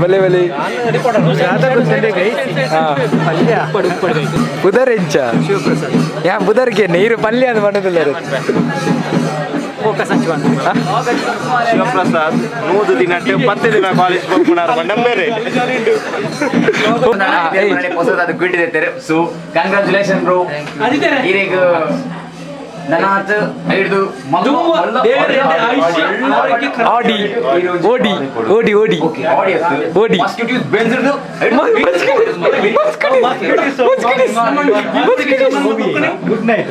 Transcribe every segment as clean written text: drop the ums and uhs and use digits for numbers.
ಬಲೆ ಬಲೆ ಬುಧರ್ ಎಂಚ ಯಾ ಬುಧರ್ಗೆ ನೀರು ಪಲ್ಯ ಅದು ಮಾಡೋದಿಲ್ಲ. ಶಿವಪ್ರಸಾದ್ 100 ದಿನ 10 ದಿನ ಕಾಲೇಜ್ ಹೋಗ್ಬಿಡಾರ ನಂಬೇರೆ. ಹೊಸದಾದ ಗುಡ್ಡಿದೆ. ಸೊ ಕಂಗ್ರಾಚುಲೇಷನ್ ಬ್ರೋ. ಈರೇಗ ನನಾತ್ ಐಡ್ದು ಆಡಿ ಓಡಿ ಓಡಿ ಓಡಿ ಓಡಿ. Good night.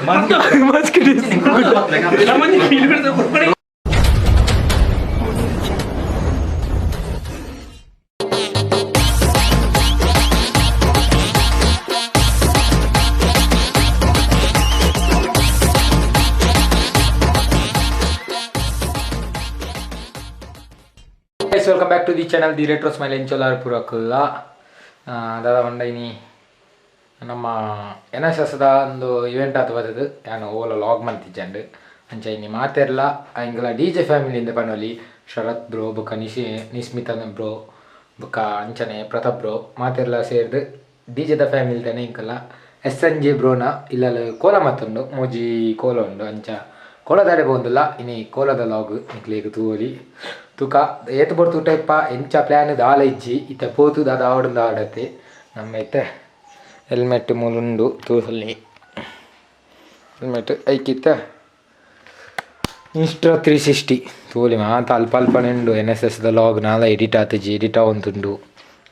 Guys, welcome back to the channel, the retro smile. ಎಂಚೋಲಾರ್ ಪೂರಕುಲ್ಲ ದಾದ ಪಂಡ ಇನಿ ನಮ್ಮ ಎನ್ ಎಸ್ ಎಸ್ದ ಒಂದು ಇವೆಂಟ್ ಆತು ಬತ್ತದು. ಯಾನ್ ಓಲ ಲಾಗ್ ಮಂತಿಜ್ಜಂಡ್. ಅಂಚ ಇನಿ ಮಾತೆರ್ಲ ಎಂಕಲ ಡಿ ಜೆ ಫ್ಯಾಮಿಲಿಯಿಂದ ಪನೊಲಿ, ಶರತ್ ಬ್ರೋ ಬೊಕ್ಕ ನಿಶಿ ನಿಸ್ಮಿತ ಬ್ರೋ ಬೊಕ್ಕ ಅಂಚನೆ ಪ್ರತಾಪ್ ಬ್ರೋ ಮಾತೆರ್ಲ ಸೇರ್ದು ಡಿ ಜೆದ ಫ್ಯಾಮಿಲಿ ತಾನೆ. ಇಂಕಲ್ಲ ಎಸ್ ಎನ್ ಜೆ ಬ್ರೋನ ಇಲ್ಲಲ್ಲ ಕೋಲ ಮತ್ತುಂಡು, ಮೂಜಿ ಕೋಲ ಉಂಡು. ಅಂಚ ಕೋಲದಾಡೆ ಪೋಂದುಲ್ಲ. ಇನಿ ಕೋಲದ ಲಾಗ್ ನಿಕ್ಲೆಗ್ ತೂವೊಲಿ. ತುಕ ಏತ್ ಪೊರ್ತು ಟೈಪ ಎಂಚ ಪ್ಲ್ಯಾನ್ ದಾಲ ಇಜ್ಜಿ. ಇತ್ತೆ ಪೋತು ದಾದ ಆವಡುಂದು ಆಡತ್ತೆ. ನಮ್ಮ ಇತ್ತೆ ಹೆಲ್ಮೆಟ್ ಮೂಲುಂಡು ತೂಸಲ್ಲಿ ಹೆಲ್ಮೆಟ್ ಐಕಿತ್ತ ಇನ್ಸ್ಟಾ 360 ತೋಲಿ ಮಾತ ಅಲ್ಪ ಅಲ್ಪನೆ ಉಂಡು. ಎನ್ ಎಸ್ ಎಸ್ ದ ಲಾಗ್ ನಾಲ ಎಡಿಟ್ ಆತಿಜಿ, ಎಡಿಟ್ ಆವೊಂತುಂಡು.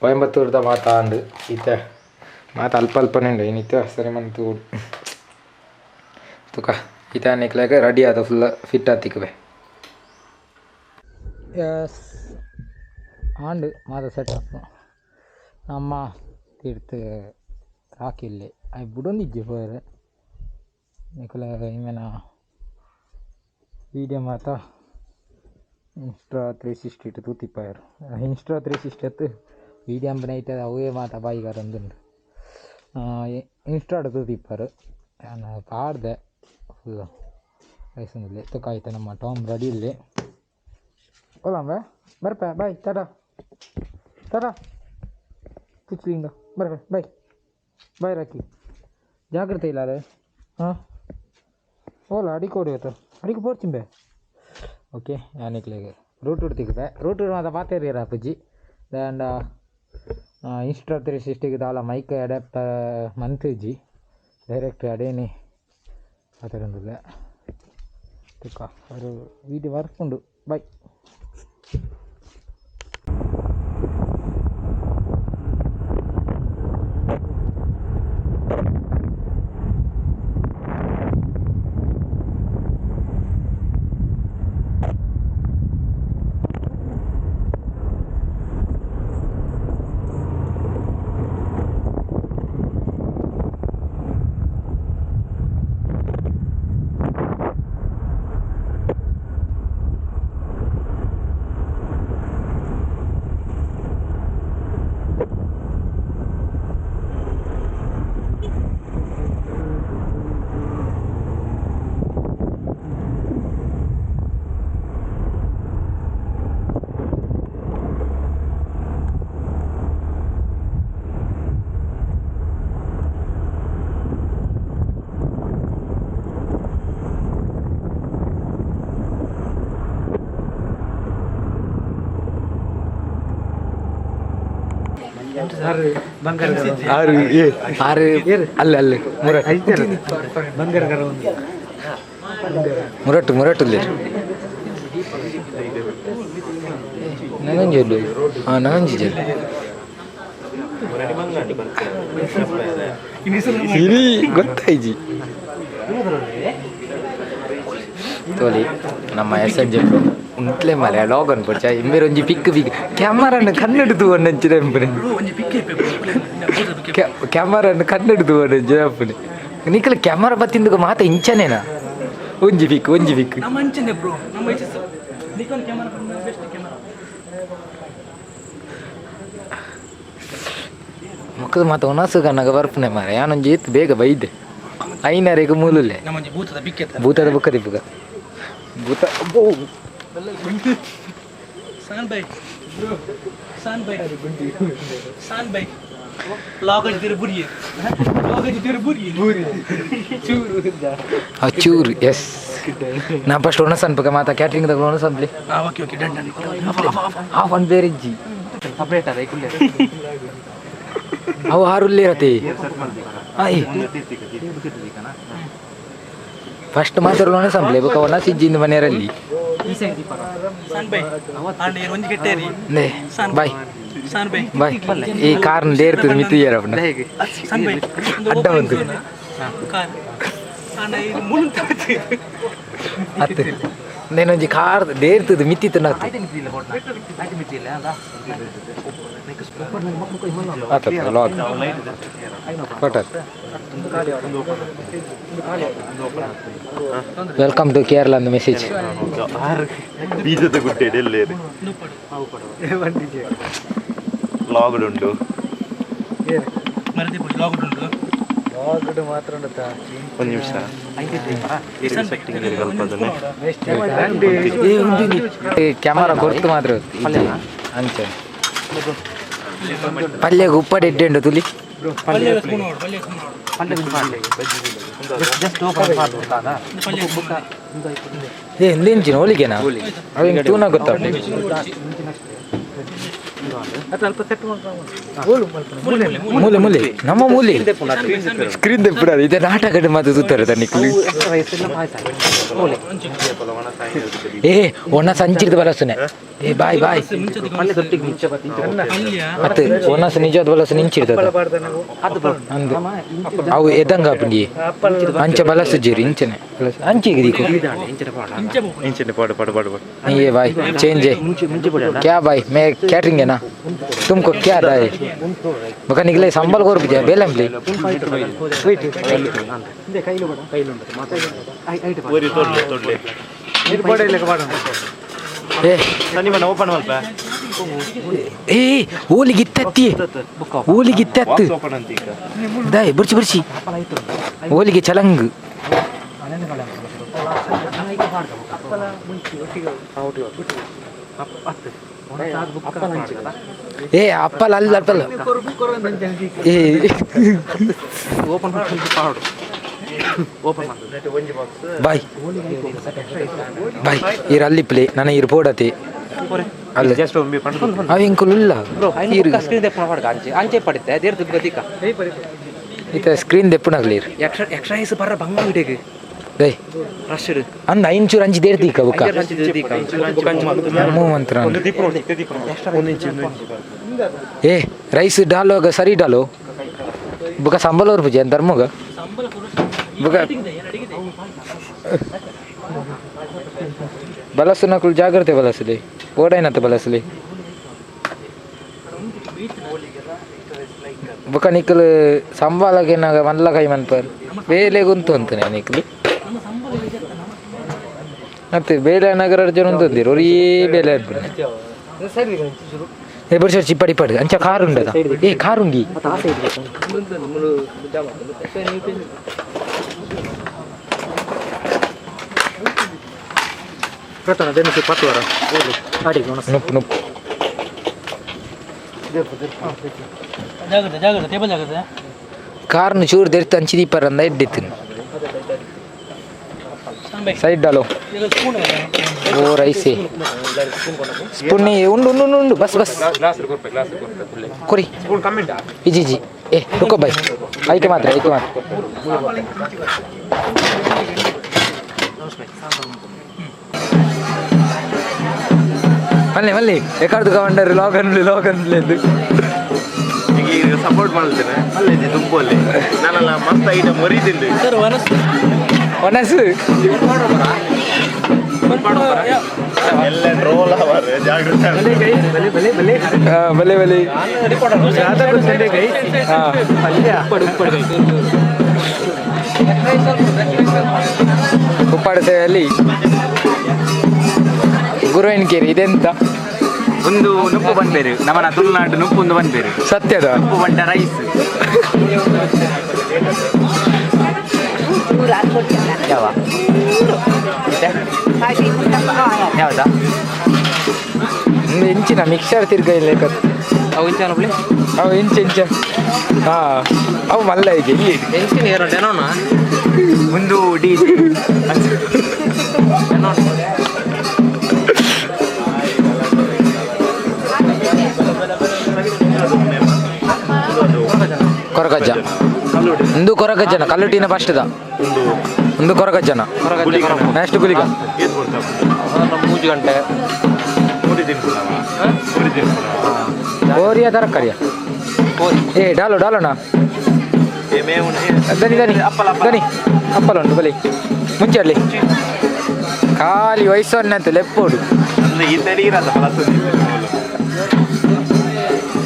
ಕೊಯಂಬತ್ತೂರ್ದ ಮಾತ ಅಂಡು ಇತ್ತೆ ಮಾತ ಅಲ್ಪ ಅಲ್ಪನೆ ಉಂಡು. ಏನಿತ್ತೆ ಸರಿ ಮಂತು ತುಕ ಇತ್ತೆ ನಿಕ್ಲೆಗ್ ರೆಡಿ ಆದ ಫುಲ್ ಫಿಟ್ ಆತಿಕ್ಕುವೆ. ಎಸ್ ಆಂಡ್ ಮಾತ ಸೆಟ್ ಅಪ್. ನಮ್ಮ ತೀರ್ಥ ರಾಕಿಲ್ಲೆ ಅಯ್ ಬುಡೊಂದಿಜ್ಜಿ ಪೋಯೆರೆ. ನಿಕುಲ ಇಂಬೆನ ವೀಡಿಯೋ ಮಾತ ಇನ್ಸ್ಟಾ 360 ತೂತಿಪ್ಪಾಯೆರ್. ಇನ್ಸ್ಟಾ 360 ಅತ್ತು ವೀಡಿಯೋ ಅಂಬನ ಐತೆ ಅವೇ ಮಾತ ಬಾಯಿಗಾರೊಂದುಂಡು. ಇನ್ಸ್ಟಾಡ್ ತೂತಿಪ್ಪಾರು. ಯಾನ್ ಪಾಡ್ದೆ ಫುಲ್ ವಯಸ್ಸೊಂದಿಲ್ಲೆ. ತುಕ ಐತೆ ನಮ್ಮ ಟಾಮ್ ರೆಡಿ ಇಲ್ಲೆ. ಹೋಲಾಂಬೆ ಬರ್ಪೆ. ಬಾಯ್, ಟಾಟಾ ಟಾಟಾ. ಪುಚ್ಲಿಂಗ ಬರ್ಪೆ. Bye bye Rocky. ಜಾಗ್ರತೆ ಇಲ್ಲ ಅದೇ. ಹಾಂ ಓಲ ಅಡಿಕೋಡಿ ಆಯ್ತು ಅಡಿಗೆ ಪೋರ್ಚಿಂಬೆ. ಓಕೆ, ಯಾನಿಕ್ಲೆಗ್ ರೂಟ್ ತಿಕ್ಕುವೆ. ರೂಟ್ ಮಾತ ಪಾತೆರಿಯರ ಅಪ್ಪುಜಿ. ದಾಂಡ ಇನ್ಸ್ಟಾ 360ಗೆ ದಾಲ ಮೈಕ್ ಅಡ್ಯಾಪ್ಟ್ ಮಂತಿಜ್ಜಿ, ಡೈರೆಕ್ಟ್ ಅಡೇನೆ ಪಾತೆರೊಂದುಲ್ಲೆ. ತುಕ ಅವರು ವೀಡಿಯೋ ವರ್ಕ್ ಉಂಡು. ಬಾಯ್. ಆರು ಆರು ಅಲ್ಲ ಅಲ್ಲ ಮುರಟ್ ಮುರಟ್ಟು ಮುರಟ್ಟು ನನಂಜಿ. ಹಾಂ, ನನಂಜಿ ಸಿರಿ ಗೊತ್ತಾಯ್ಜಿ ತೋಲಿ. ನಮ್ಮ ಎಸ್ ಎನ್ ಜೆ ಉಂಟ್ಲೆ ಮಲೆ ಲಾಗ್ ಅನ್ಪೊಡ್ಚ. ಇಂಬೇರ್ ಒಂಜಿ ಪಿಕ್ ಪಿಕ್ ಕ್ಯಾಮರಾನ ಕಣ್ಣೆಡ್ದು ಒಂದಂಚಿನ ಎಂಪುನೆ. ಕ್ಯಾಮರಾನ ಕಣ್ಣೆಡ್ದು ಒಂದಂಚಿನ ಎಂಪುನೆ. ನಿಕಲ ಕ್ಯಾಮರಾ ಬತ್ತಿಂದಗ ಮಾತ ಇಂಚನೇನಾ? ಒಂಜಿ ಪಿಕ್ ಒಂಜಿ ಪಿಕ್. ನಮ್ಮ ಅಂಚನೆ ಬ್ರೋ, ನಮ್ಮ ನಿಕಾನ್ ಕ್ಯಾಮರಾ ಬೆಸ್ಟ್ ಕ್ಯಾಮರಾ. ಮಕ್ಕಳು ಮಾತ ಒಣಸು ಕಣ್ಣಗ ಬರ್ಪುನೆ ಮಾರೆ. ಯಾನೊಂಜಿ ಇತ್ತು ಬೇಗ ಬೈದೆ ಐನರೆಗ್ ಮೂಲುಲ್ಲೆ. ನಮ್ಮೊಂಜಿ ಭೂತದ ಬಿಕ್ಕೆತ್ತ. ಭೂತದ ಬುಕ್ಕ ದಿಪ್ಪುಗ ಭೂತ ಅಬ್ಬೋ. ಸಾನ್ ಬೈ. ಸಾನ್ ಬೈ, ಸಾನ್ ಬೈ, ಲಾಗ್ ಹಚ್ಚಿದ್ರೆ ಬುರಿ, ಲಾಗ್ ಹಚ್ಚಿದ್ರೆ ಬುರಿ. ಚೂರು ಎಸ್. ನಾ ಫಸ್ಟ್ ಒಣ ಸನ್ಪಕ ಮಾತಾ ಕ್ಯಾಟ್ರಿಂಗ್ ತಗೊಂಡು ಒಣ ಸನ್ಪ್ಲಿ. Okay okay, done done. ಆ ಒನ್ ಬೇರೆ ಇಜ್ಜಿ. ಅವು ಆರು ಇರತ್ತೆ. ಫಸ್ಟ್ ಮಾತಾಡೋಣ ಸಂಪ್ಲೆ ಬೊಕ ಒಣ ಸಿಜ್ಜಿಂದ ಮನೆಯರಲ್ಲಿ. ಸಾನ್ ಬೈ, ಆಂಡ ಒಂಜಿ ಕೆಟ್ಟೇರಿ. ಬಾಯ್. ಸಾನ್ ಬೈ. ಬಾಯ್. ಈ ಕಾರ್ನ ದೇರ್ತದೆ ಮಿತ್ತು ಏರಪ್ಪನ. ಸಾನ್ ಬೈ. ಅಡ್ಡ ಬಂತು. ಕಾರ್ ಆಂಡ ಇದು ಮುಳ್ಳು. ಅತ್ತು ನೇನೊಂಜಿ ಕಾರ್ ದೇರ್ತದೆ ಮಿತ್ತಿತ್ತು ನಾತು ಆತ ಲಾಗ್ ಕೊಟ್ಟ. Welcome to Kerala ಅಂದ ಮೆಸೇಜ್. ಬೀಜದ ಗುಡ್ಡೆ ಎಲ್ಲೇರಿ ಲಾಗ್ಡ್ ಉಂಟು. ಮರದಿ ಪುಡಿ ಲಾಗ್ ಉಂಟು. ಒಂದು ನಿಮಿಷ. ಸೆಟ್ಟಿಂಗ್ ಕಲ್ಪದನೆ. ಕ್ಯಾಮರಾ ಕೊರ್ತು ಮಾತ್ರ ಅಂಚೆ ಪಲ್ಯಗ್ ಉಪ್ಪಡೆ ಎಡ್ಡೆ ತುಲಿ. ಪಲ್ಯ ಸ್ಪೂನ್ ನೋಡು, ಪಲ್ಯ ಸ್ಪೂನ್ ನೋಡು. ಪಲ್ಯ. ಏ, ಎಂಚಿನ ಹೋಳಿಗೆನಾ? ಅವೇನು ತೂನ ಗೊತ್ತಾಗ್ತದೆ. ಮೂಲೆ ಮೂಲೆ ನಮ್ಮ ಮೂಲೆ ಸ್ಕ್ರೀನ್ ದೆಪ್ಪುಡಾದು ಇದೆ. ನಾಟಕ ಮಾತು ತೂತಾರೆ ತನ್ನಿಕ್ಲು. ಏ, ಒಣ ಸಂಚಿರ್ದು ಬಲಸುನೆ. ಏ ಬಾಯ್ ಬಾಯ್. ಪಲ್ಯ. ಮತ್ತೆ ಒಣಸ ನಿಜವಾದ ಬಲಸು ನಿಂಚಿರ್ತದ ಅಂದು ಅವು ಎದಂಗ ಪುಂಡಿ ಅಂಚ ಬಲಸು ಜೀರಿ ಇಂಚನೆ ಬಲಸು ಅಂಚಿಗೆ ದೀಕು. ಇಂಚೆ ಬೋಪು. ಇಂಚಿನ ಪಾಡು ಪಾಡು ಪಾಡು ಪಾಡು. ये भाई चेंज है क्या भाई? मैं कैटरिंग है ना, तुमको क्या है बका निकले संभल को रुपये बेलम प्ले. ಒರಿ ತೊಡ್ಲೆ ತೊಡ್ಲೆ. ए. ಸನಿ ಮನ ಓಪನ್ ಮಲ್ಪ. ए, ಓಲಿಗೆ ಇತ್ತತ್ತಿ, ಓಲಿಗೆ ಇತ್ತತ್ತು. ಓಪನ್ ಅಂತ ಈಗ. ದಾಯ್ ಬುರ್ಚಿ ಬುರ್ಚಿ ಓಲಿಗೆ ಚಲಂಗ್. ಏ ಅಪ್ಪಲ್ಲ ಅಲ್ಲ ಅಪ್ಪಲ್ಲ. ಏ, ಬಾಯ್ ಬಾಯ್. ಇರ್ ಅಲ್ಲಿ ಪ್ಲೇ ನನ್ನ ಇರ್ ಪೋಡತಿ ಅಲ್ಲ. ಅವ ಇಂಕುಲು ಇಲ್ಲ. ಇರು. ಅಂಚೆ ಪಡಿತೆ ದೇರ್ ಗತಿಕ. ಇತ್ತ ಸ್ಕ್ರೀನ್ ದೆಪ್ಪುನಾಗ್ಲಿ ಇರು. ಎಕ್ಸ್ಟ್ರಾ ಬರ್ರ ಬಂಗ ವಿಡೆಗ್. ದೈ. ರಶ್. ಅಂದ ಐಂಚೂರು ಅಂಚಿ ದೇರ್ತೀಕ ಬುಕ್ಕ ಮಂತ್ರ. ಏ, ರೈಸ್ ಡಾಲೋಗ ಸರಿ ಡಾಲೋ ಬುಕ್ಕ ಸಂಬಳೋರ್ ಪೂಜೆ ಧರ್ಮಗ. ಸಂಬಳ ಕೊಡು. ಬುಕ್ಕ ಬಲಸುನಕುಲು ಜಾಗ್ರತೆ ಬಲಸಲಿ ಓಡೈನತ್ತ ಬಲಸಲಿ. ಬುಕ್ಕ ನಿಕ್ಕಲು ಸಂಬಳಗೇನಾಗ ಮಲ್ಲ ಕೈ ಮನ್ಪರ್ ಬೇಲೆ ಗುಂತು ಅಂತಾನೆ ನಿಕ್ಕಲು. ಮತ್ತೆ ಬೇಲೆ ನಗರ ಜನ ಉಂಟಂದಿರು ಒರೇ ಬೇಲೆ ಅನ್ಪುನೆ. ಏ ಬರ್ಸ ಚಿಪ್ಪಡಿ ಪಡು ಅಂಚ ಕಾರ್ ಉಂಡದ. ಏ, ಕಾರ್ ಉಂಡಿ. ನುಪ್ಪು ನುಪ್ಪು. ಜಾಗ್ರತೆ ಜಾಗ್ರತೆ, ಟೇಬಲ್ ಜಾಗ್ರತೆ. ಕಾರ್ನು ಚೂರು ದೆರ್ತು ಅಂಚಿ ದೀಪರಂದ ಎಡ್ಡಿತ್ತು. ಸಾನ್ ಬೈ. ಸೈಡ್ ಡಾಲೋ. ಇದೆಲ್ಲ ಸ್ಪೂನ್. ಓ, ರೈಸೆ ಸ್ಪೂನ್ ಉಂಡು ಉಂಡು ಉಂಡು ಉಂಡು. ಬಸ್ ಬಸ್ ಕೊರಿ. ಇಜಿ ಇಜಿ. ಏ ರುಕೋ ಬಾಯ್, ಐಕೆ ಮಾತ್ರ ಐಕೆ ಮಾತ್ರ. ಮಲ್ಲೆ ಮಲ್ಲೆ ಎಕಾರ್ದು ಕವಂಡರ್ ಲಾಗ್ ಅನ್ಲಿ ಲಾಗ್ ಅನ್ಲಿ ಎಂದು. ಈಗ ಸಪೋರ್ಟ್ ಮಾಡ್ತೇನೆ ಅಲ್ಲೇ ತುಂಬಲ್ಲಿ ನಾನಲ್ಲ ಮಸ್ತ್ ಐಟಮ್ ಮರಿತಿಂದು. ಸರ್, ವನಸ್. ಒಣಸು. ಎಲ್ಲ ಟ್ರೋಲ್ ಅವರ್ ಜಾಗೃತ. ಬಲೆ ಬಲೆ. ಹಾ, ಉಪ್ಪಾಡ ಸೇವೆಯಲ್ಲಿ ಗುರುವಿನಕೇರಿ ಇದೆಂತ? ಒಂದು ನುಪ್ಪು ಬಂದ್ಬೇರು ನಮ್ಮನ ತುಳುನಾಡು ನುಪ್ಪು ಒಂದು ಬಂದ್ಬೇರು. ಸತ್ಯದ. ನುಪ್ಪು ಬಂಡ ರೈಸ್ ಯಾವ ಯಾವ್ದಾ? ಇಂಚಿನ ಮಿಕ್ಸರ್ ತಿರ್ಗ ಇಲ್ಲ. ಅವು ಇಂಚ ಅನ್ಪ್ಲಿ. ಅವು ಇಂಚ ಇಂಚ. ಹಾ, ಅವು ಮಲ್ಲ ಇದೆ ಇಲ್ಲಿ. ಎಂಚಿನ ಏರೋ ಡೆನೋನ. ಒಂದು ಡಿ. ಕೊರಗಜ್ಜ ಒಂದು, ಕೊರಗಜ್ಜನ ಕಲ್ಲುಟಿನ ಫಸ್ಟ್ದ ಒಂದು ಕೊರಗಜ್ಜನ, ನೆಕ್ಸ್ಟ್ ಗುಲಿಗ. ಏತ್ ಕೊಡ್ತಾವ? 3 ಗಂಟೆ. ಮೂರು ತಿನ್ಪುನವ, ಮೂರು ತಿನ್ಪುನವ. ಕೋರಿಯ ತರಕಾರಿಯ. ಏ ಡಾಲು ಡಾಲೋಣ. ಏ ಮೇವು. ದನಿ ದನಿ ದನಿ ಅಪ್ಪಲ ಉಂಟು ಬಲಿ ಮುಂಚೆ ಅಲ್ಲಿ ಖಾಲಿ ವಯಸ್ಸನ್ನಂತೆ ಲೆಪ್ಪೋಡು. ಅಂದ್ರೆ ಈ ತಡಿ ಇರಲ್ಲ ಬಲಸು.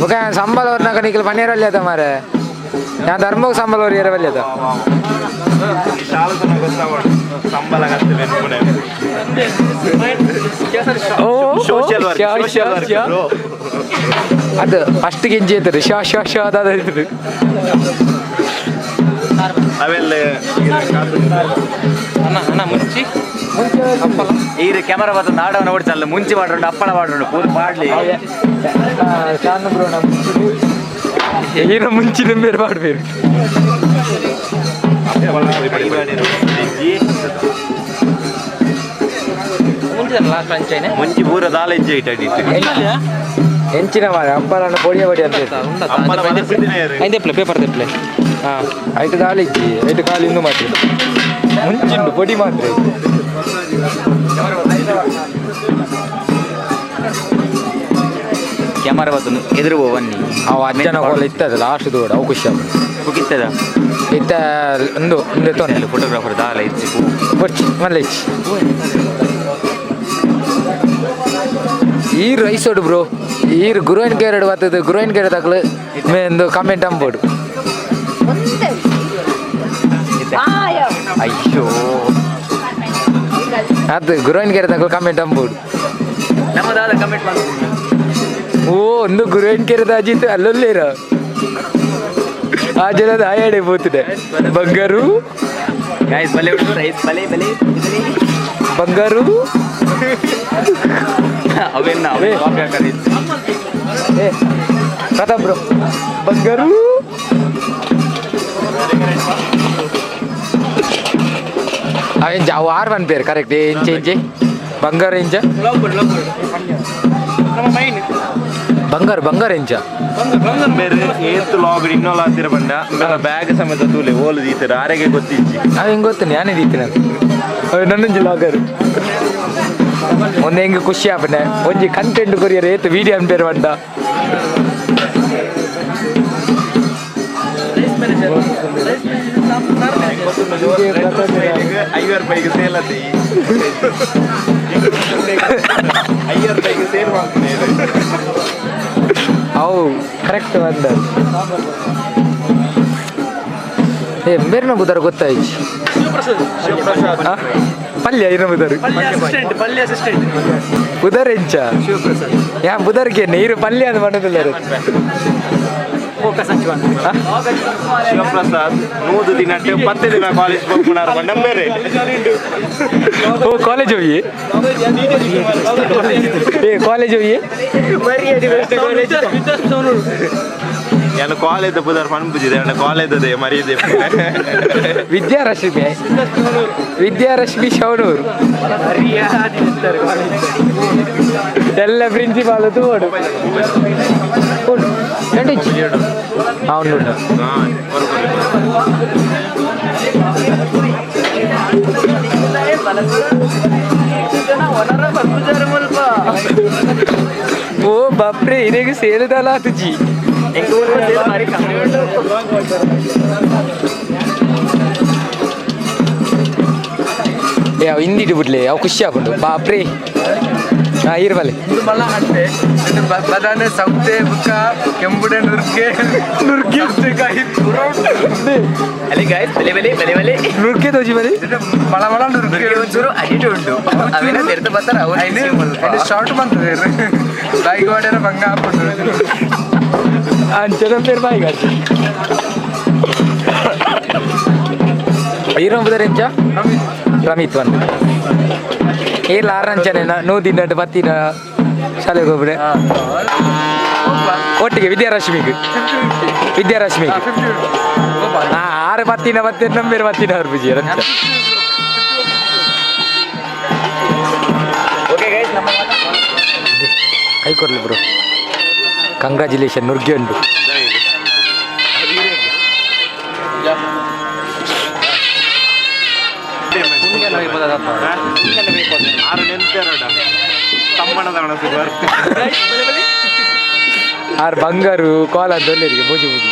ಬೊಕ ಸಂಬಳ ಅವ್ರನ್ನ ನಿಖಲ್ ಪನ್ನೀರ್ ವಲ್ಯದ ಮಾರೆ, ഞാൻ ಧರ್ಮಕ್ಕೆ ಸಂಬಳ ಅವ್ರು ವಲ್ಯದ. ಶಾಲೆ ತನಕ ಗೊತ್ತಾಗೋಣ ಸಂಬಳ ಕತ್ತೆ ಬೆನ್ಪುನೆ. ಓ. Social work, social work bro. ಅದು ಫಸ್ಟ್ ಗೆಂಜಿ ಐತರಿ, ಶ ಶ ಶ ಅದಾದ ಐತ್ರಿ. ಅವೆಲ್ಲ. ಅಣ್ಣ ಅಣ್ಣ ಮುಂಚಿ. ಈರು ಕ್ಯಾಮರಾ ಬತ್ತ ನಾಡವನ ಓಡಿಸಲ್ಲ ಮುಂಚೆ ಮಾಡ್ರುಂಡು ಅಪ್ಪಳ ಮಾಡ್ರುಂಡು ಪೂರ್ ಪಾಡ್ಲಿ. ಶಾನು ಬ್ರೋ, ನಮ್ಮ ಈರ ಮುಂಚಿನ ಬೇರೆ ಮಾಡ್ಬೇರು. ಮುಂಚೆ ಲಾಸ್ಟ್ ಅಂಚೈನೆ. ಮುಂಚಿ ಪೂರ ದಾಲ ಇಜ್ಜೆ ಇಟ್ಟ. ಎಂಚಿನ ಮಾರೆ ಅಪ್ಪಲನ್ನ ಪೊಡಿಯ ಪೊಡಿ ಅಂತ ಇತ್ತು. ಅಪ್ಪಲ ಮನಸ್ಸಿನ. ಐದೆಪ್ಲೆ ಪೇಪರ್ ತೆಪ್ಲೆ. ಹಾ, ಐಟು ದಾಳಿ ಇಜ್ಜಿ, ಐಟು ಖಾಲಿ ಇಂದು ಮಾತ್ರ ಮುಂಚಿಂಡು ಪೊಡಿ ಮಾತ್ರ. ಕ್ಯಾಮರಾ ಬತ್ತ ಎದುರು ಬನ್ನಿ. ಅವು ಅಜ್ಜನ ಕೋಲ ಇತ್ತದ ಲಾಸ್ಟ್ ದೂಡ, ಅವು ಖುಷಿ ಆಗುದು. ಮುಗಿತದ. ಇತ್ತ ಒಂದು ಒಂದು ತೊಂದರೆ. ಫೋಟೋಗ್ರಾಫರ್ ದಾಲ ಇಜ್ಜಿ. ಬೊಚ್ಚಿ ಮಲ್ಲ ಇಚ್ಚಿ ಈರು ಐಸೋಡು ಬ್ರೋ, ಈರು ಗುರುವಿನ ಕೇರಡು ಬರ್ತದೆ. ಗುರುವಿನ ಕೇರೆ ತಕ್ಲು ಒಂದು ಕಮೆಂಟ್ ಅಂಬೋಡು. ಅಯ್ಯೋ. ಅದು ಗುರುವಿನ ಕೇರೆ ತಕ್ಲು ಕಮೆಂಟ್ ಅಂಬೋಡು. ನಮ್ಮ ದಾದ ಕಮೆಂಟ್ ಮಾಡ್ತೀನಿ. ಓ, ಒಂದು ಗುರುವಿನ ಕೇರೆದ ಅಜಿತ್ ಅಲ್ಲೊಲ್ಲೇರ ಆ ಜನದ ಆಯಾಡೆ ಪೋತಿದೆ ಬಂಗಾರು. ಗೈಸ್, ಬಲೆ ಉಂಟು ರೈಸ್, ಬಲೆ ಬಲೆ. ಬಂಗಾರು. ಅವೆನ್ನ ಅವೇ ಕಾಪಿ ಹಾಕದಿ. ಏ ಪ್ರತಾಪ್ ಬ್ರೋ, ಬಂಗಾರು. ಅವೆಂಚ ಅವು ಆರ್ ಒನ್ ಪೇರು ಕರೆಕ್ಟ್. ಎಂಚ ಎಂಚೆ ಬಂಗಾರ ಎಂಚ? ಬಂಗಾರ ಬಂಗಾರ ಎಂಚ? ಬೇರೆ ಏತ್ ಲಾಗ್ ಇನ್ನೊಲ್ಲ ಹತ್ತಿರ ಬಂಡ ಬ್ಯಾಗ್ ಸಮೇತ ತೂಲೆ ಓಲು ದೀತರ ಆರೆಗೆ ಗೊತ್ತಿಜ್ಜಿ. ಅವ ಹೆಂಗೆ ಗೊತ್ತು? ನಾನೇ ದೀತಿನ ನನ್ನೊಂಜಿ ಲಾಗರ್ ಒಂದು ಹೆಂಗೆ ಖುಷಿ ಆಪನೆ. ಒಂಜಿ ಕಂಟೆಂಟ್ ಕೊರಿಯರ್ ಏತು ವಿಡಿಯೋ ಅನ್ಪೇರು ಬಂಡ. 50 ರೂಪಾಯಿಗೆ ಸೇಲ್ ಅದೇ, 50 ರೂಪಾಯಿಗೆ ಸೇಲ್ ಮಾಡ್ತೀನಿ. ಅವು ಕರೆಕ್ಟ್ ಬಂದ. ಏ ಬೇರೆ ಬುದಾರ ಗೊತ್ತಾಯ್ತು. ಶಿವಪ್ರಸಾದ್. ಆ? ಪಲ್ಯ ಇರ ಬುದಾರು. ಅಸಿಸ್ಟೆಂಟ್, ಪಲ್ಯ ಅಸಿಸ್ಟೆಂಟ್. ಬುದರ್ ಎಂಚ ಯಾ ಬುದರ್ಗೆ ನೀರು ಪಲ್ಯ ಅಂತ ಮಾಡೋದಿಲ್ಲ. ಫೋಕಸ್ ಹಂಚುವನ್. ಶಿವಪ್ರಸಾದ್ 100 ದಿನ 10 ದಿನ ಕಾಲೇಜ್ ಹೋಗ್ಪುಣಾರ ಬಂಡ ಬೇರೆ. ಓ, ಕಾಲೇಜ್ ಹೋಗಿ, ಏ ಕಾಲೇಜ್ ಹೋಗಿ. ನಾನು ಕಾಲೇಜ್ ಪುದರ್ ಫನ್ ಪೂಜಿದೆ ಅವನ ಕಾಲೇಜ್ ಅದೇ ಮರ್ಯಾದೆ. ವಿದ್ಯಾರಶ್ಮಿ, ವಿದ್ಯಾರಶ್ಮಿ ಶವಣೂರು ಎಲ್ಲ ಪ್ರಿನ್ಸಿಪಾಲ್ ತೂವಡು ಉಂಟು ಎರಡು ಇಚ್ಚಿ. ಹಾ, ಉಂಟು ಉಂಟು. ಹಾ, ಬರ್ಕೊಳ್ಳಿ. ಓ ಬಾಪ್ರೆ, ಇದೇಗ ಸೇರಿದಲ್ಲ ತುಜಿ. ಏ ಅವು ಹಿಂದಿಟ್ಟು ಬಿಡ್ಲಿ, ಅವು ಖುಷಿ ಆಪುಂಡು. ಬಾಪ್ರೆ, ಹಾ ಇರ್ಬಲ್ಲೆ. ಬದಾನೆ ಸೌತೆ ಬುಕ್ಕ ಕೆಂಬುಡೆ ನುರ್ಗೆ. ನುರ್ಗೆ. ಅಲ್ಲಿ ಗೈಸ್, ಬಲೆ ಬಲೆ ಬಲೆ ಬಲೆ. ನುರ್ಗೆ ತೋಜಿ ಬಲೆ. ಮಳ ಮಳ ನುರ್ಗೆ ಒಂಚೂರು ಅಡಿಟ್ ಉಂಟು. ಅವೆಲ್ಲ ತೆರೆದು ಬರ್ತಾರೆ ಅವರು. ಶಾರ್ಟ್ ಬಂತದೆ ಬಾಯಿಗೆ ಹೊಡೆಯರ ಭಂಗ ಹಾಕ್ಬಿಟ್ರು. ಅಂಚನ ಪೇರು ಬಾಯಿಗೆ ಇರೋಂಬುದರ ಎಂಚ ರಮಿತ್ ಬಂದು ಏ ಲಾರಂಚನೆ ನೂ ದಿನಟ್ ಬತ್ತಿನ. ಶಾಲೆಗೆ ಹೋಗ್ಬಿಡೆ ಒಟ್ಟಿಗೆ ವಿದ್ಯಾರಶ್ಮಿಗೆ ವಿದ್ಯಾರಶ್ಮಿಗೆ ಹಾ ಆರು ಬತ್ತಿನ ಬತ್ತಿ ನಂಬಿರು ಬತ್ತಿನ ಅವ್ರು ಬಿಜಿ ರಂಚ. ಓಕೆ ಗೈಸ್, ನಮ್ಮ ಕೈ ಕೊಡ್ಲಿ ಬ್ರೋ, ಕಂಗ್ರ್ಯಾಚುಲೇಷನ್ ನುರ್ಗಿ ಉಂಟು. ಆರು ನೆನ್ಪೇರೋಡ ತಮ್ಮಣದ ಒಣಸು ಬರ್ತೀನಿ. ಆರು ಬಂಗಾರು ಕೋಲ ದೊಲ್ಲೇರಿಗೆ ಬೂಜಿ ಬೂಜಿ.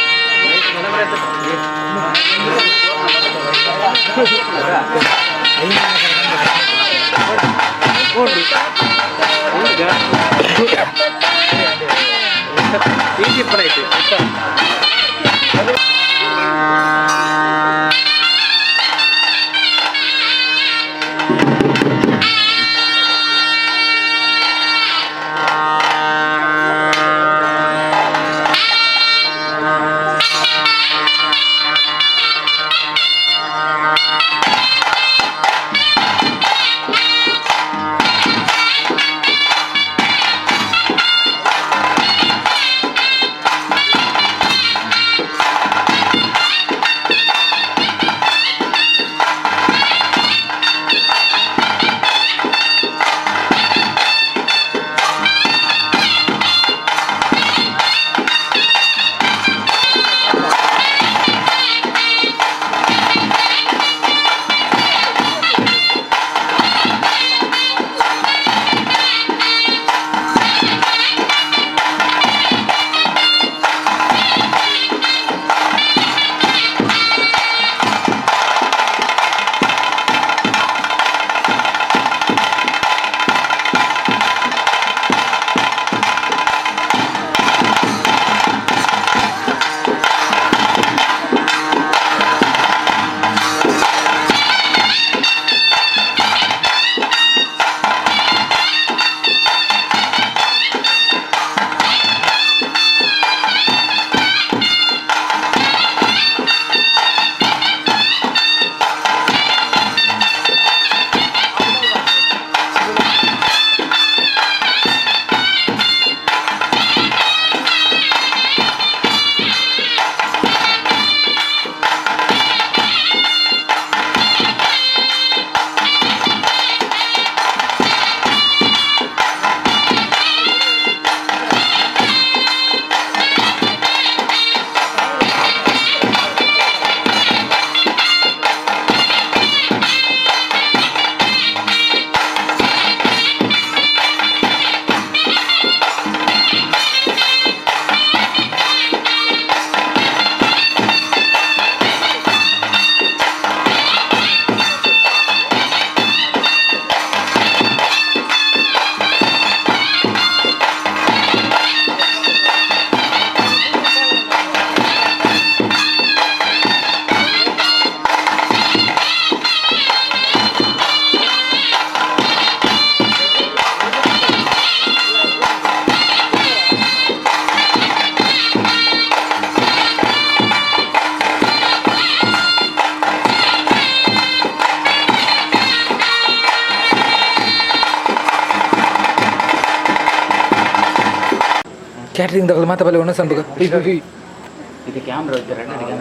ಕ್ಯಾಟ್ರಿಂಗ್ ತಗೊಳ್ಳಿ ಮಾತಾ ಬಲೆ ಒಣ ಸಂಪಕ. ಇದು ಕ್ಯಾಮ್ರಾ ಕ್ಯಾಮ್ರಾ.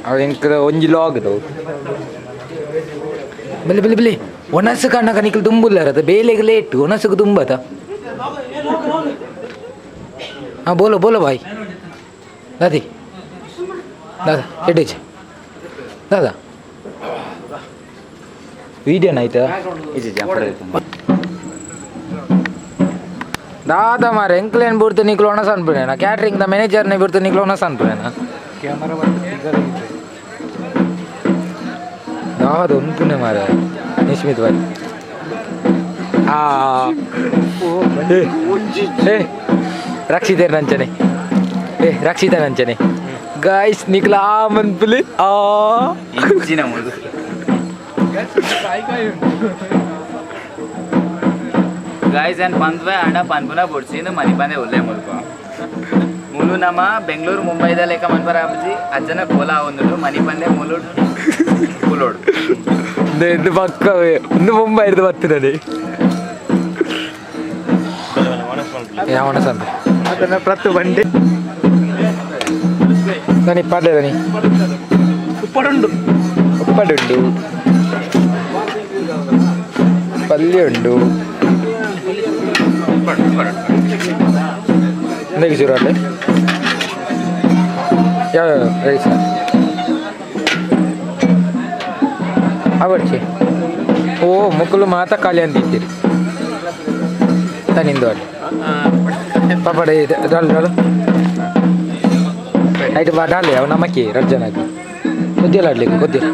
ಅವ ಎಂಕ್ ಒಂಜಿ ಲಾಗ್ ದವು. ಬಲೆ ಬಲೆ ಬಲೆ, ಒಣಸು ಕಣ್ಣಕ ನಿಕ್ಲು ದುಂಬುಲ್ಲಾರದ ಬೇಲೆಗೆ ಲೇಟ್, ಒಣಸುಗೆ ದುಂಬದ. ಹಾಂ, ಬೋಲೋ ಬೋಲೋ ಬಾಯ್. ದಾದಿ ದಾದಾ ಎಡ್ಡೇಜ್ ದಾದಾ ವೀಡಿಯೋನ ಆಯ್ತಾ? ದಾದಾ ಮಾರೆ, ಎಂಕ್ಲೇನ್ ಬಿಡ್ತು ನಿಕ್ಲು ಒಣಸ ಅನ್ಪುಣೇನ? Catering the ಮ್ಯಾನೇಜರ್ನೇ ಬಿಡ್ತು ನಿಕ್ಲು ಒಣಸ ಅನ್ಪುಣೇನ? ದಾದ ಉನ್ಪುಣೆ ಮಾರೆ ನಿಶ್ಮಿತ್ ಬಾಯ್. ಆ ಏ ಏ ರಕ್ಷಿತೇರ್ ನಂಚನೆ, ಏ ರಕ್ಷಿತ ನಂಚನೆ. ಗಾಯ್ಸ್, ನಿಕ್ಲ ಆ ಮನ್ಪುಲಿ ಆ ಇಂಚಿನ ಮುಳ್ಳು. ಗಾಯ್ಸ್, ಏನ್ ಪಂದ್ವೆ ಅಂಡ ಪನ್ಪುನ ಬೊಡ್ಸಿ ಮನಿ ಪಂದೆ ಉಲ್ಲೆ ಮುಲ್ಪ. ಮುಲು ನಮ್ಮ ಬೆಂಗಳೂರು ಮುಂಬೈದ ಲೆಕ್ಕ ಮನ್ಪರ ಆಪುಜಿ, ಅಜ್ಜನ ಕೋಲ ಆವೊಂದುಂಡು. ಮನಿ ಪಂದೆ ಮುಲು ಕುಲೋಡು. ಇದು ಪಕ್ಕ ಒಂದು ಮುಂಬೈ ಹಿಡ್ದು ಬರ್ತದೆ. ಯಾವನ ಸಂತೆ ಅದನ್ನ ಪ್ರತಿ ಬಂಡಿ ದನಿ ಪಾಡ್ಲೆ ದನಿ ಉಪ್ಪಡುಂಡು ಉಪ್ಪಡುಂಡು ಪಲ್ಯ ಉಂಡು ಎಂದಕ್ಕೆ ಶುರು ಅಲ್ಲೇ ಯಾವ ರೈಸ್ ಅವರ್ಚಿ ಓ ಮುಕ್ಕುಲು ಮಾತ ಖಾಲಿ ಅಂದಿದ್ದೀರಿ ತನಿಂದು ಅಲ್ಲಿ ಪಾಪಡ ಡಾಲ್ ಡಾಲು ಐಟ್ ಬಾ ಡಾಲೆ ಅವು ನಮಕಿ ರಡ್ ಜನಕ್ಕೆ ಕೊದ್ದಿಲ್ಲ ಆಡ್ಲಿಕ್ಕೆ ಕೊದ್ದಿಲ್ಲ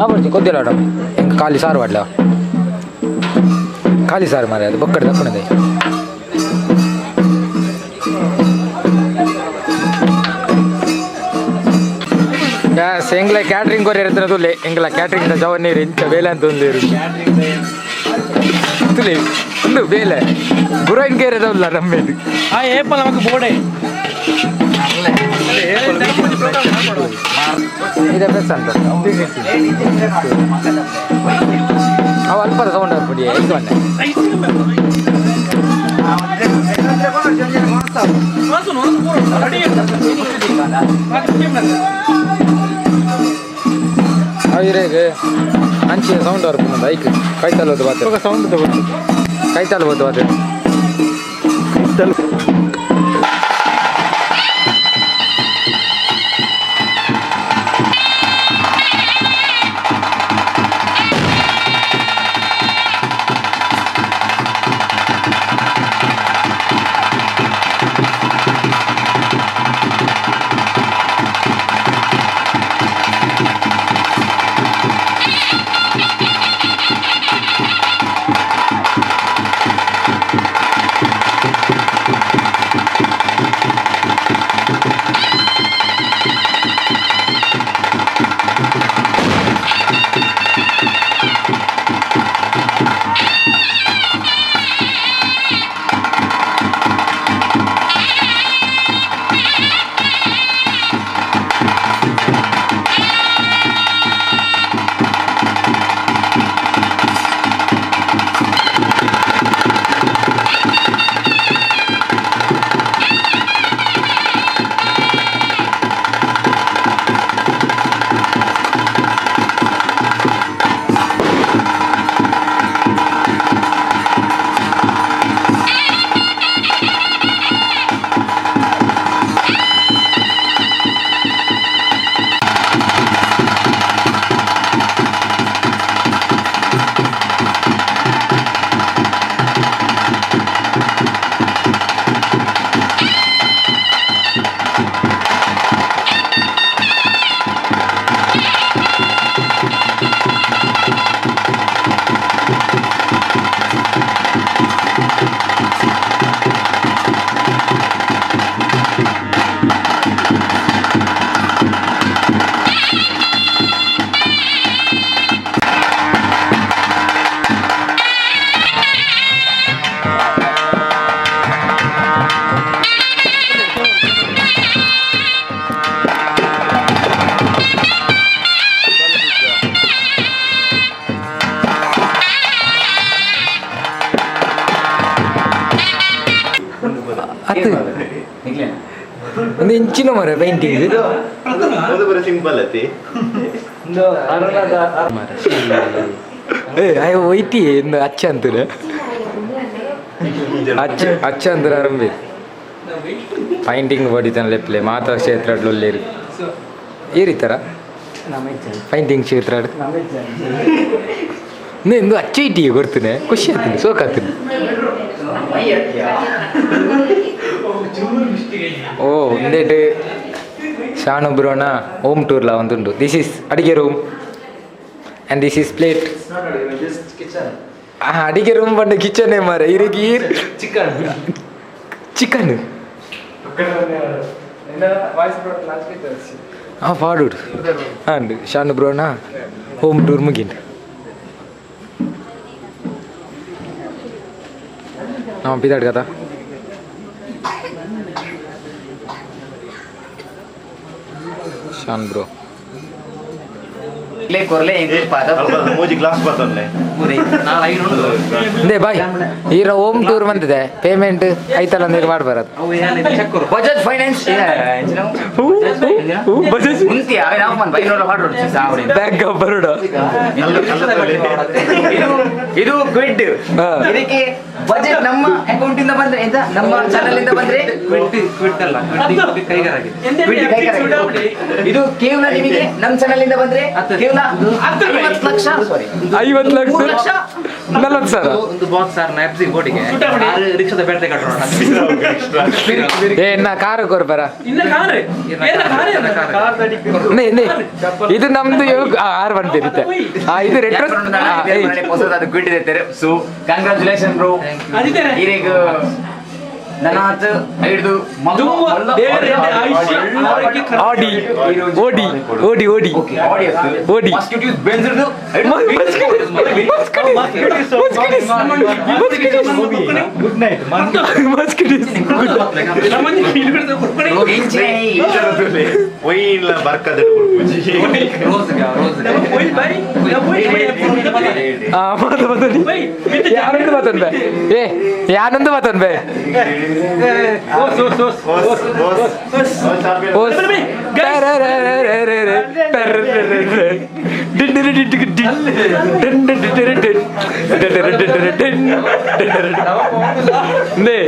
ಅವರ್ಚಿ ಕೊದ್ದಿಲ್ಲ ಆಡ ಹೆಂಗೆ ಖಾಲಿ ಸಾರು ಆಡ್ಲ ಖಾಲಿ ಸಾರು ಮಾರೆ ಅದು ಬೊಕ್ಕಡೆ ತಪ್ಪಣದೆ ಎಂಗ್ಲ ಕ್ಯಾಟ್ರಿಂಗ್ ಕೊರಿ ಇರ್ತದೆ ಎಂಗ್ಲ ಕ್ಯಾಟ್ರಿಂಗ್ ಜವನ್ ಇಂಚ ಬೇಲೆ ಅಂತ ಒಂದು ತುಲೆ ಒಂದು ಬೇಲೆ ಗುರೈನ್ ಕೇರದಲ್ಲ ನಮ್ಮೇದು ಆ ಏಪ ನಮಕ್ ಬೋಡೆ ಇದೆ ಬೆಸ್ ಅಂತ ಅವು ಅಲ್ಪದ ಸೌಂಡ್ ಆಗ್ಬಿಡಿ ಇದು ಬಂದೆ ಅವು ಅಂಚೆ ಸೌಂಡ್ ಬರ್ಪುಂಡು ಐಕ್ ಕೈತಾಲ್ ಬಾತೆ ಸೌಂಡ್ ತಗೊಂಡು ಕೈತಾಲ್ ಬೋದು ಬಾತೆ ಅತ್ತು ಒಂದು ಇಂಚಿನ ಮರ ಪೇಂಟಿಂಗ್ ಅದು ಬರೀ ಸಿಂಪಲ್ ಅತಿ ಏ ಆಯ್ ಒಯ್ತಿ ಇಂದು ಅಚ್ಚ ಅಂತಾರೆ ಅಚ್ಚ ಅಚ್ಚ ಅಂತಾರೆ ಆರಂಭ ಪೈಂಟಿಂಗ್ ಬಡಿತಾನೆ ಲೆಪ್ಲೆ ಮಾತಾ ಕ್ಷೇತ್ರ ಒಲ್ಲೇರು ಏರಿತಾರ ಪೈಂಟಿಂಗ್ ಕ್ಷೇತ್ರ ಇಂದು ಅಚ್ಚ ಇಟ್ಟಿ ಕೊಡ್ತೀನಿ ಖುಷಿ ಆಗ್ತೀನಿ ಸೋಕಾತೀನಿ ಓ ಒಂದೇಟು ಶಾನು ಬ್ರೋನ ಹೋಮ್ ಟೂರ್ಲ ಒಂದುಂಡು. This is ಅಡಿಗೆ room and this is plate. ಅಡಿಗೆ ರೂಮ್ ಬಂಡ ಕಿಚನ್ ಮಾರ ಇರಿಗೆ ಚಿಕನ್ ಚಿಕನ್ ಆ ಪಾಡು ಹಾಂ ಶಾನು ಬ್ರೋನ ಹೋಮ್ ಟೂರ್ ಮುಗಿಂಡು. ನಮ್ಮ ಪಿದಾಡ್ ಕథ ಶಾನ್ ಬ್ರೋ ಕೊರ್ಲೆ ಎಂಕ್ ಪದ ಮೂಜಿ ಗ್ಲಾಸ್ ಬರ್ತೊಂಡೆ. ಇಂದೇ ಬಾಯ್ ಈರ ಹೋಮ್ ಟೂರ್ ಬಂದಿದೆ ಪೇಮೆಂಟ್ ಐತಲ್ಲ ನೀರು ಮಾಡ್ಬಾರದು. ಬಜಾಜ್ ಫೈನಾನ್ಸ್. ಬಜಾಜ್. ಉಂತಿ ಅವೆ ನಾವು ಮನ್ ಬೈನೋಡ ಹಾಡು ಸಾವಿರ. Bank of Baroda. ಇದು ಇದು ಕ್ವಿಡ್. ಹಾ. ಇದಕ್ಕೆ ಬಜೆಟ್ ನಮ್ಮ ಅಕೌಂಟ್ ಇಂದ ಬಂದ್ರೆ, ಎಂತ, ನಮ್ಮ ಚಾನೆಲ್ ಇಂದ ಬಂದ್ರೆ ಕ್ವಿಡ್ ಕೈಗಾರ. ಇದು ಕೇವಲ ನಿಮಗೆ ನಮ್ಮ ಚಾನೆಲ್ ಇಂದ ಬಂದ್ರೆ ಕೇವಲ 50 ಲಕ್ಷ, ಸಾರಿ. 50 ಲಕ್ಷ. 3 ಲಕ್ಷ. 40,000. ಒಂದು ಬಾಕ್ಸ್ ಸರ್ ನಾ ಬೋಟಿಗೆ ರಿಕ್ಷಾದ ಬೇಟೆ ಕಟ್ಟೋಣ. ಏ ನಾ ಕಾರು ಕೊರ್ಬಾರ. ಇನ್ನ ಕಾರ್ ಏನ ಕಾರ್? ನೇ ಇದು ನಮ್ದು ಆರು ಬಂದಿರುತ್ತೆ. ಆ ಇದು ರೆಟ್ರೋ. ಹೊಸದಾದ ಕ್ವಿಡ್ ಇದೆ. ಸೊ ಕಂಗ್ರಾಚುಲೇಷನ್ ಬ್ರೋ. ಅದಿದ್ದೇನೆ. ಈರೇಗ ನನ್ನ ಆತ ಹಿಡಿದು ದುಮ್ಮ ದೇವರ ಆಯುಷ್ಯ ಆರೋಗ್ಯ. ಆಡಿ ಓಡಿ ಓಡಿ ಓಡಿ ಓಡಿ. Good night. ನಮ್ಮನೆ ಇಲ್ಲಿ ಕೊಡ್ಕೊಡಿ. ಒಯ್ಯಿಲ್ಲ ಬರ್ಕದ ಪೂಜಿ. ನಮ್ಮ ಪೊಯ್ ಬೈ, ನಮ್ಮ ಪೊಯ್ ಬೈ, ಆ ಮಾತು ಬತ್ತನಿ. ಬೈ, ಬಿಟ್ಟು. ಯಾರೊಂದು ಬತ್ತನ್ ಬೇ, ಏ ಯಾರೊಂದು ಬತ್ತನ್ ಬೇ. ಓಸ್ ಓಸ್ ಓಸ್. ಓಸ್ ಓಸ್ ಓಸ್. ಓಸ್. ಪೆರೆರೆರೆರೆರೆ, ಪೆರೆರೆರೆರೆ. ಡಿಂಡಿರಿ ಡಿಂಡಿರಿ ಡಿಂ. ಡಿಂಡಿರಿ ಡಿಂಡಿರಿ ಡಿಂ. ಡಿಂಡಿರಿ ಡಿಂಡಿರಿ ಡಿಂ. ಡಿಂಡಿರಿ ಡಿಂ. ನೇ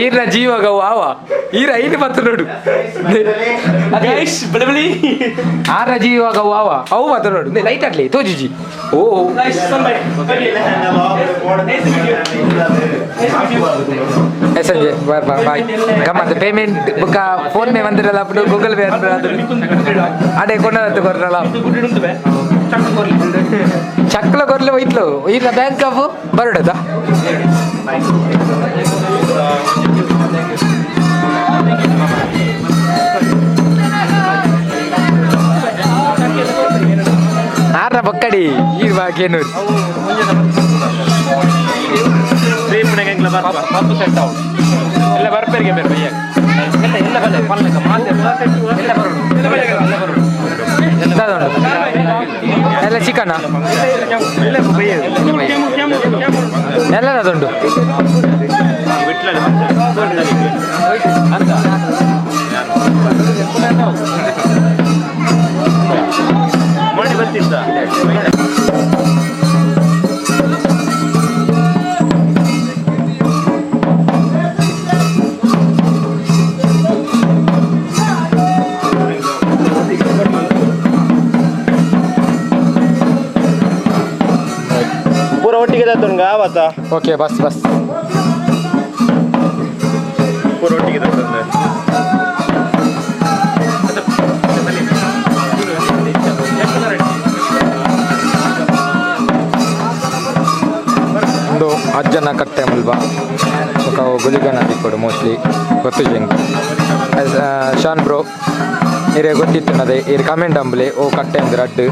ಈರ್ನ ಜೀವಗ ವಾವ ಈರ ಐದು ಬತ್ತು ನೋಡು ನೇ. ಗೈಸ್ ಬಳಿ ಬಳಿ. ಆರ ಜೀವಗ ವಾವ ಅವು ಬತ್ತು ನೋಡು. ನೇ ಲೈಟ್ ಆಗ್ಲಿ ತೋಜಿಜಿ ಓ. ಗೈಸ್ ಸಂಬೈ. ಏ ಸಂಜಯ್ ಬಾಯ್ ಬಾಯ್ ಬಾಯ್. ಗಮ್ಮತ್ತು ಪೇಮೆಂಟ್ ಬುಕ್ಕ ಫೋನ್ ಪೇ ಬಂದಿರಲ್ಲ, ಗೂಗಲ್ ಪೇ ಅಂದ್ರೆ ಅದೇ ಕೊಂಡಂತ ಕೊರ್ರಲ್ಲ. ಚಕ್ಲ ಕೊರ್ಲೆ ಹೋಯ್ತ್ಲು ಈಗ ಬ್ಯಾಂಕ್ ಆಫ್ ಬರೋಡದ. ಆರ್ನ ಬಕ್ಕಡಿ ಈ ಬಾಕೇನು. ಎಲ್ಲ ಬರ್ಪೇರಿಗೆ ಬೇರೆ ಬಯ್ಯ ಎಲ್ಲ ಎಲ್ಲ ಬಲ್ಲೆ ಪಲ್ಲಕ ಮಾತೆ ಎಲ್ಲ ಬರೋಡು ಎಲ್ಲ ಬರೋಡು. ಎಲ್ಲ ಚಿಕನ ಎಲ್ಲ ಅದುಂಟು. ಮಾಡಿ ಬರ್ತಿದ್ದ. ಪೂರ ಒಟ್ಟಿಗೆ ತತ್ತುಂಗ ಆವತ್ತ. ಓಕೆ ಬಸ್ ಬಸ್. ಪೂರ ಒಟ್ಟಿಗೆ ತತ್ತುಂಡೆ. ಒಂದು ಅಜ್ಜನ ಕಟ್ಟೆ ಮುಲ್ಬ ಬೊಕ ಗುಲಿಗನ ತಿಕ್ಕೊಡು ಮೋಸ್ಟ್ಲಿ ಗೊತ್ತು ಜಂಕ್. ಶಾನ್ ಬ್ರೋ ಇರೆ ಗೊತ್ತಿತ್ತು ಅದೇ ಇರ್ ಕಮೆಂಟ್ ಅಂಬ್ಲೆ ಓ ಕಟ್ಟೆ ಅಂದ್ರೆ ಅಡ್ಡು.